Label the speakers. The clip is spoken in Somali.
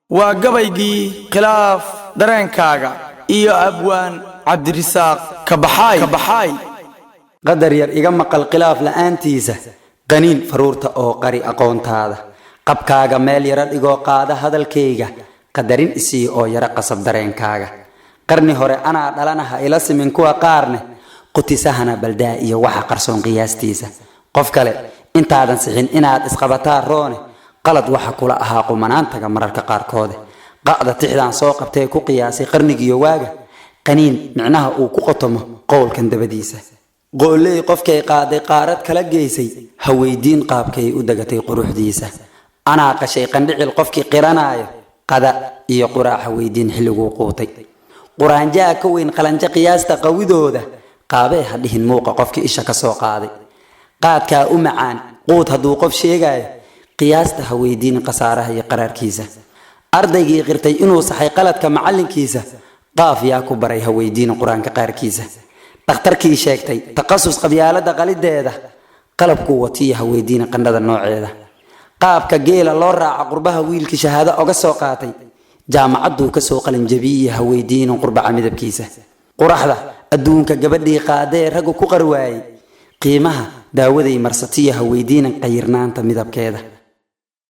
Speaker 1: Waa gabaygii Khilaaf Dareenkaaga iyo abwaan Cabdirisaaq Kabaxaay.
Speaker 2: Qadar yar iga maqal khilaaf la'aantiisa, qaniin faruurta oo qari aqoontaada, qabkaaga meel yaro dhigoo qaada hadalkayga, qadarin isii oo yaro qasab dareenkaaga. Qarni hore anaa dhalana ha ila simin kuwa qaarne, qutisahana baldaa iyo waxa qarsoon qiyaastiisa. Qof kale intaadan sixin inaad isqabataa roone, qalad waxa kula ahaa qumanaantaga mararka qaarkoode. Qa'da tixdaan soo qabtee ku qiyaasay qarnigiyo waaga, qaniin micnaha uu ku qotomo qowlkan dabadiisa. Qooley qofkay qaaday qaarad kala geysay, ha weydiin qaabkay u degatay quruxdiisa. Anaa qashay qandhicil qofkii qiranaayo, qada iyo quraaca weydiin xilliguu quutay. Quraanjaa ka weyn qalanjo qiyaasta qawidooda, qaabee ha dhihin muuqa qofkii isha ka soo qaaday. Qaadkaa u macaan quud hadduu qof sheegaayo, qiyaasta ha weydiin khasaaraha iyo qaraarkiisa. Ardaygii qirtay inuu saxay qaladka macallinkiisa, qaaf yaa ku baray ha weydiin qur-aanka qaarkiisa. Dhakhtarkii sheegtay takhasus qabyaaladda qalideeda, qalabkuu watiya ha weydiin qandhada nooceeda. Qaabka geela loo raaca qurbaha wiilkii shahaado oga soo qaatay, jaamacadduu kasoo qalinjabiyiya ha weydiinin qurbaca midabkiisa. Quraxda adduunka gabadhii qaadee raggu ku qarwaayey, qiimaha daawaday marsatiya ha weydiinin qayirnaanta midabkeeda.